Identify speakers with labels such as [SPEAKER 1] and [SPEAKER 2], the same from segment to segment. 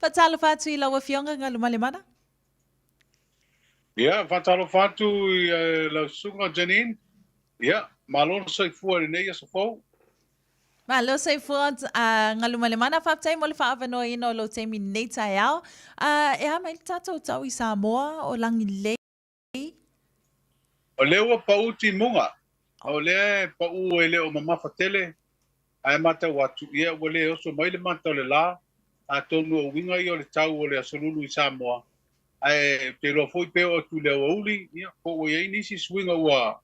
[SPEAKER 1] Faatalofa atu i lau Afioga Galumalemana.
[SPEAKER 2] Ia, faatalofa atu i lau susuga Janine. Ia, malo le soifua i lenei aso fou.
[SPEAKER 1] Malo soifua Galumalemana, faafetai mo le faaavanoaina o lou taimi i lenei taeao. E a mai le tatou tau i Samoa o lagilei?
[SPEAKER 2] O lea ua pau timuga, o lea e pau e le o mamafa tele, ae matau atu, ia ua le oso mai le mata o le la, atonu o uiga ia o le tau o le Aso Lulu i Samoa, ae ou te iloa foi pe oo atu i le aoauli, ia, po ua i ai nisi suiga ua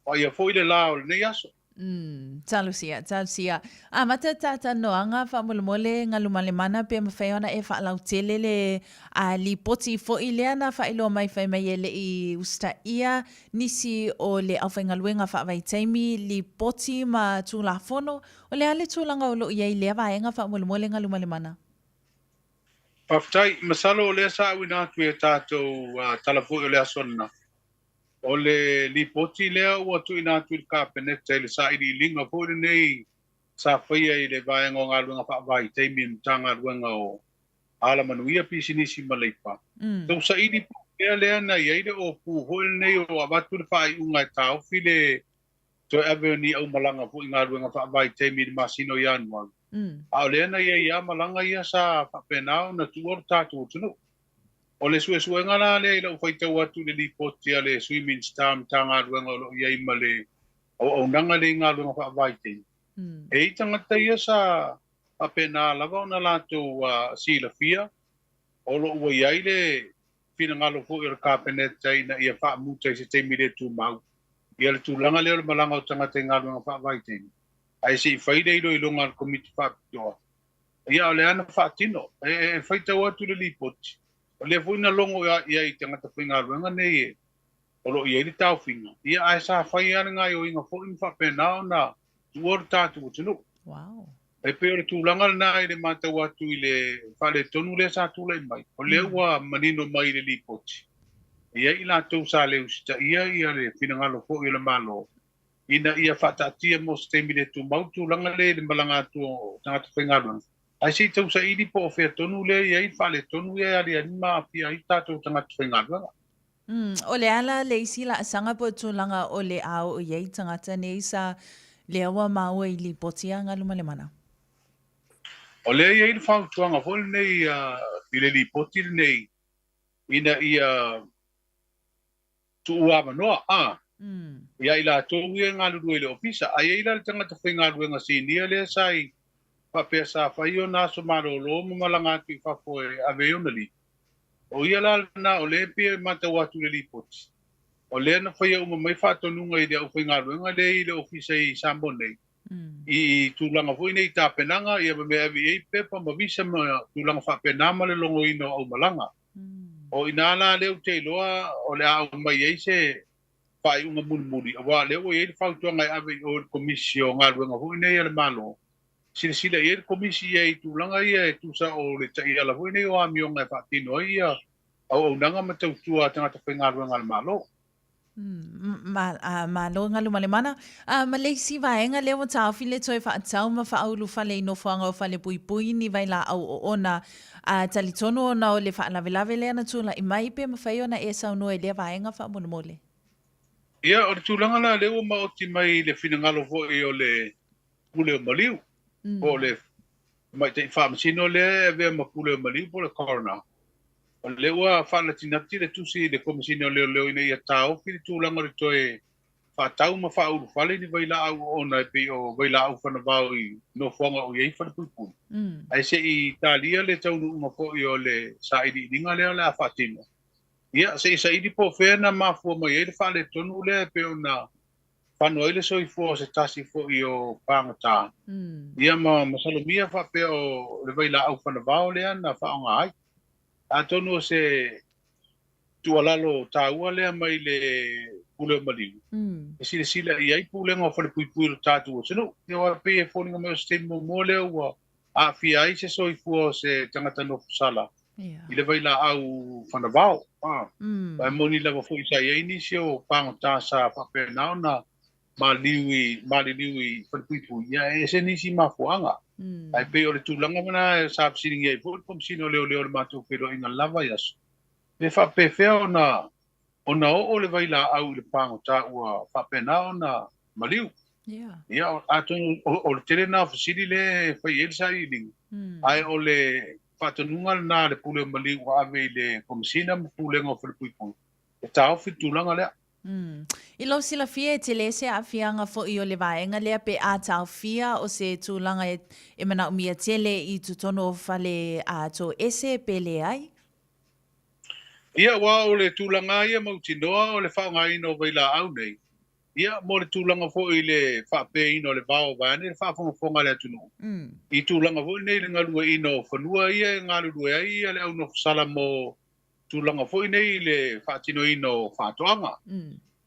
[SPEAKER 2] vaaia foi le la o lenei aso.
[SPEAKER 1] Umm, talosia, talosia. Amata talatalanoaga faamolemole Galumalemana pe mafai ona e faalautele le lipoti foi lea na faailoa mai fai mai e le i usitaia nisi o le aufaigaluega faavaitaimi, lipoti ma Tulafono. O le a le tulaga o lo o i ai i lea vaega faamolemole Galumalemana?
[SPEAKER 2] Faafetai. Masalo o lea sa auina atu i a tatou tala foi o le aso ananafi. O le lipoti lea ua tuuina atu i le Kapeneta i le sailiiliga foi lenei sa faia i le vaega o galuega faavaitaimi i le Matagaluega o Alamanuia, Pisinisi ma Leipa. Tau saili po o fea lea na i ai le ōpū foi lenei o avatu le faaiuga e taofi le toe ave o ni aumalaga foi i galuega faavaitaimi i le masina o Ianuari. A o lea na i ai lava malaga ia sa faapena ona tuua lo tatou atunuu. O le suesuega la lea i lau faitau atu i le lipoti a le Sui Minisita o Matagaluega o lo o i ai ma le auaunaga lea i galuega faavaitaimi, e i ai tagata ia sa faapena lava ona latou silafia o lo o ua i ai le finagalo foi o le Kapeneta ina ia faamuta i se taimi le tumau ia le tulaga lea o le malaga o tagata i galuega faavaitaimi, ae se i fai le iloiloga a le Komiti Faapitoa. Ia, o lea na faatino. E faitau atu le lipoti, o lea foi na logo i ai i tagata faigaluega nei e o lo o i ai le taofiga, ia, ae sa fai lava le gaoioiga foi ma faapena ona tuua lo tatou atunuu.
[SPEAKER 1] Wow.
[SPEAKER 2] E pei o le tulaga lena i le matau atu i le faaletonu lea sa tulai mai, o lea ua manino mai i le lipoti, e i ai i latou sa le usitaia ia le finagalo foi o le Malo ina ia faataatia mo se taimi le tumau le tulaga lea i le malaga atu o tagata faigaluega, ae se i tausaili po o fea tonu lea e i ai le faaletonu ia e aliali ma aafia ai tatou tagata faigaluega.
[SPEAKER 1] O le a la le isi laasaga po o tulaga o le a oo i ai tagata nei sa lea ua maua i lipoti a Galumalemana?
[SPEAKER 2] O lea e i ai le fautuaga foi lenei i le lipoti lenei ina ia tuu avanoa, a, ia i latou ia e galulue i le ofisa. A i ai la le tagata faigaluega sinia lea sa i faapea sa fai ona aso malolo ma malaga atu i fafo e ave ai ona livi, o ia la lena o lea e pei e matau atu i le lipoti, o lea na faia uma mai faatonuga i le aufaigaluega lea e i le ofisa i Samoa nei, i tulaga foi nei i tapenaga ia ma mea e ave i ai pepa ma visa ma tulaga faapena ma le logoina o aumalaga. O i ina la lea ou te iloa o le a aumai ai se faaiuga mulimuli, aua o lea ua i ai le fautuaga e ave i o i le Komisi o Galuega foi nei a le Malo, silasila i ai le Komisi i ai i tulaga ia e tusa o le taiala foi nei o amioga e faatino ai ia auaunaga ma tautua a tagata faigaluega a le Malo.
[SPEAKER 1] Malo Galumalemana. Ma le isi vaega lea ua taofi le toe faatau ma faaulufale i nofoaga o Falepuipui ni vailaau oona. Talitonu ona o le faalavelave lea na tulai mai pe mafai ona e saunoa i lea vaega faamolemole.
[SPEAKER 2] Ia, o le tulaga la lea ua maoti mai i le finagalo foi o le Pule o Maliu, po o le Tamaitai Faamasino lea e avea ma Pule o Maliu po o le Coroner. O lea ua faanatinati le tusi i le Komesina o Leoleo ina ia taofi le tulaga o le toe faatau ma faaulufale ni vailaau oona e pei o vailaau fanavao i nofoaga o i ai falepuipui, ae se i talia le taunuuga foi o le sailiiliga lea o le a faatino. Ia, se i saili po o fea na mafua mai ai le faaletonu lea e pei ona fano ai le soifua o se tasi foi o pagota, ia ma masalomia faapea o le vailaau fanavao lea na faaaoga ai. Atonu o se tuualalo taua lea mai le Pule o Maliu, e silasila i ai pulega o falepuipui o le tatou atunuu. Aua e pei e foliga mai o se taimi muamua lea ua aafia ai se soifua o se tagata nofo sala i le vailaau fanavao. Aua e moni lava foi sa i ai nisi o pagota sa faapena ona maliliu i falepuipui, ia e ese nisi mafuaaga. Ae pei o le tulaga lena sa fesiligia ai foi le Komesina o Leoleo i le matou feiloaiga lava i aso, pe faapefea ona ona oo le vailaau i le pagota ua faapena ona maliu. Ia, atonu o le tele lena o fesili lea e fai i ai le sailiiliga, ae o le faatonuga lena a le Pule o Maliu ua ave i le Komesina ma Pulega o Falepuipui e taofi le tulaga lea.
[SPEAKER 1] I lou silafia, e tele se aafiaga foi o le vaega lea pe a taofia o se tulaga e manaomia tele i totonu o fale toese pe leai?
[SPEAKER 2] Ia, aua o le tulaga lava ia mautinoa o le faaaogaina o vailaau nei, ia, mo le tulaga foi i le faapeina o le vao vaeane le faafogafoga a le atunuu, i tulaga foi nei i le galueaiina o fanua ia e galulue ai le au nofosala mo tulaga foi nei i le faatinoina o faatoaga.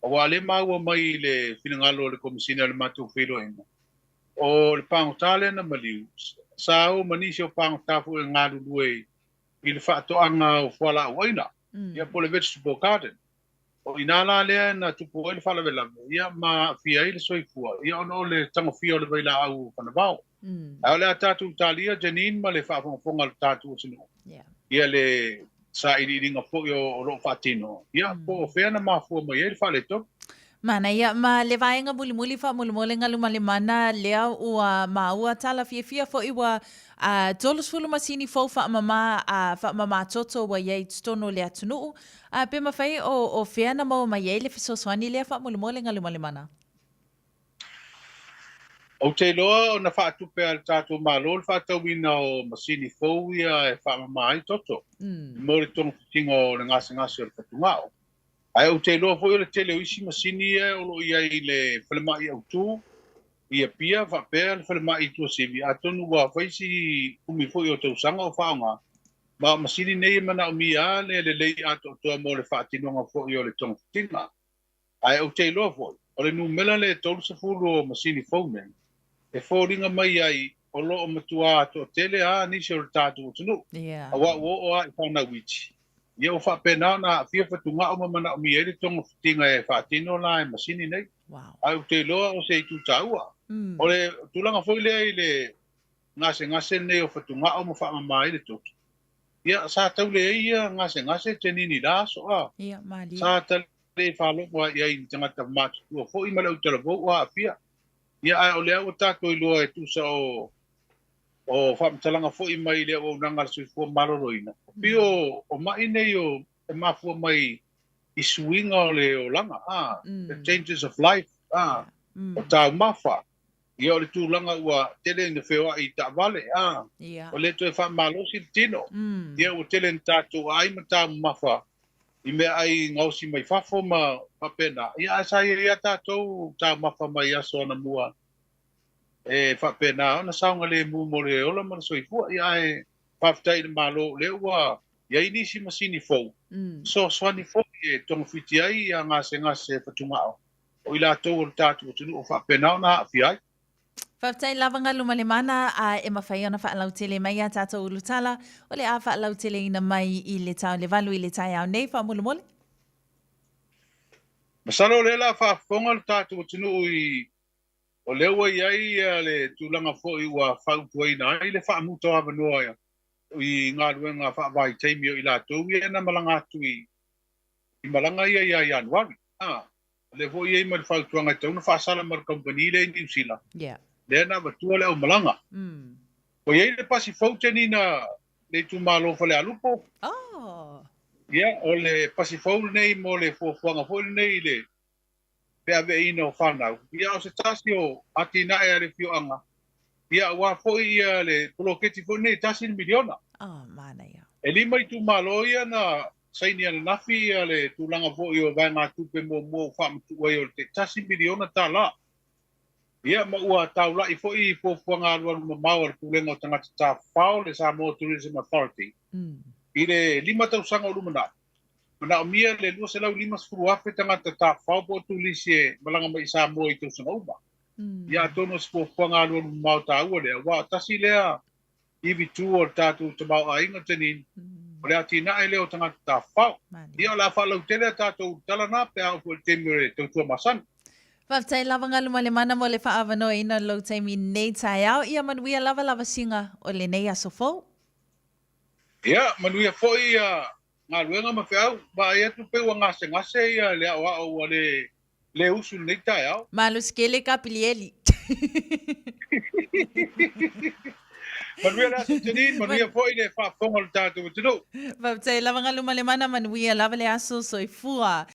[SPEAKER 2] Aua o lea e maua mai i le finagalo o le Komesina o le matou feiloaiga, o le pagota lea na maliu, sa o ma nisi o pagota foi e galulue i le faatoaga o fualaau aina, ia po o le vegetable garden. O i ina la lea na tupu ai le faalavelave, ia ma aafia ai le soifua, ia ona o le tagofia o le vailaau fanavao. Ae o le a tatou talia Janine ma le faafogafoga a le tatou atunuu, ia le sailiiliga foi o lo o faatino, ia po o fea na mafua mai ai le faaletonu.
[SPEAKER 1] Manaia, ma le vaega mulimuli faamolemole Galumalemana lea ua maua tala fiafia foi ua 30 masini fou faamama a faamama toto ua i ai i totonu o le atunuu. A pe mafai o o fea na maua mai ai le fesoasoani lea faamolemole Galumalemana?
[SPEAKER 2] Ou te iloa ona faatupe a le tatou Malo le faatauina o masini fou ia e faamama ai toto mo le togafitiga o le gasegase o le fatugao. Ae ou te iloa foi o le tele o isi masini ia o lo o i ai i le falemai autu i Apia faapea le falemai i Tuasivi, atonu ua fai si umi foi o tausaga o faaaoga, ma o masini nei e manaomia lava le lelei atoatoa mo le faatinoga foi o le togafitiga. Ae ou te iloa foi, o le numera lea e 30 o masini fou nei, e foliga mai ai o lo o matuā toatele lava nisi o le tatou atunuu, aua ua oo lava i fanau iti, ia ua faapena ona aafia fatugao ma manaomia ai le togafitiga e faatino la e masini nei. Ae ou te iloa o se itu taua. O le tulaga foi lea i le gasegase lenei o fatugao ma faamama ai le toto, ia sa tau leai ia gasegase Janine i la aso a.
[SPEAKER 1] Ia, malie.
[SPEAKER 2] Sa le faalogo lava i ai i ni tagata matutua foi ma le autalavou o aafia. Ia, ae o lea ua tatou iloa e tusa o o faamatalaga foi mai le Auaunaga a le Soifua Maloloina, e pei o, o ma'i nei o, e mafua mai i suiga o le olaga, a, the changes of life, a, o taumafa. Ia o le tulaga ua tele ina feoai i taavale, a, ua le toe faamalosi le tino. Ia ua tele ina tatou aai ma taumamafa i meaai gaosi mai fafo ma faapena. Ia ae sa i ai lava tatou taumafa mai aso anamua e faapena ona saogalemu mo le ola ma le soifua. Ia ae faafetai i le Malo o lea ua i ai nisi masini fou, fesoasoani foi e togafiti ai ia gasegase fatugao o i latou o le tatou atunuu o faapena ona aafia ai.
[SPEAKER 1] Faafetai lava Galumalemana a e mafai ona faalautele mai a tatou ulutala o le a faalauteleina mai i le tau le 8 i le taeao nei faamolemole.
[SPEAKER 2] Masalo o lea o le a faafofoga le tatou atunuu i o lea ua i ai le tulaga foi ua fautuaina ai le faamuta o avanoa i galuega faavaitaimi o i latou ia na malaga atu i malaga ia ia Ianuari. A, o lea foi e i ai ma le fautuaga e tatau ona faasala ma le kamupani lea i Niu Sila, lea na avatua le aumalaga. Ua i ai le pasi fou Janina le itumalo o Falealupo. Ia, o le pasi fou lenei mo le fuafuaga foi lenei i le feaveaiina o fanau. Ia, o se tasi o atinae a le afioaga, ia, aua foi ia le poloketi foi lenei e $1 miliona. E lima itumalo ia na saini ananafi ia le tulaga foi o vaegatupe muamua ua faamatuu ai o le $1 miliona. Ia, ma ua taulai foi i fuafuaga alualu mamao a le Pulega o Tagata Tafafao, le Samoa Tourism Authority, i le 5 tausaga o lumanai, manaomia le 250,000 tagata tafafao po o turisi e malaga mai i Samoa i tausaga uma. Ia, atonu o se fuafuaga alualu mamao taua lea, aua tasi lea ivi tu o le tatou tamaoaiga, Janine, o le atinae lea o tagata tafafao. Ia, o le a faalautele a tatou tala na pe a oo foi i le taimi o le tautua masani.
[SPEAKER 1] Faafetai lava Galumalemana mo le faaavanoaina o lou taimi nei taeao. Ia manuia lava lavasiga o lenei aso fou.
[SPEAKER 2] Ia, manuia foi ia galuega ma feau. Vaai atu pei ua gasegase ia le aoao ua le le usu i lenei taeao.
[SPEAKER 1] Malosi tele Kapilieli.
[SPEAKER 2] Manuia le aso Janine, manuia foi le faafofoga o le tatou atunuu.
[SPEAKER 1] Faafetai lava Galumalemana, manuia lava le aso. Soifua.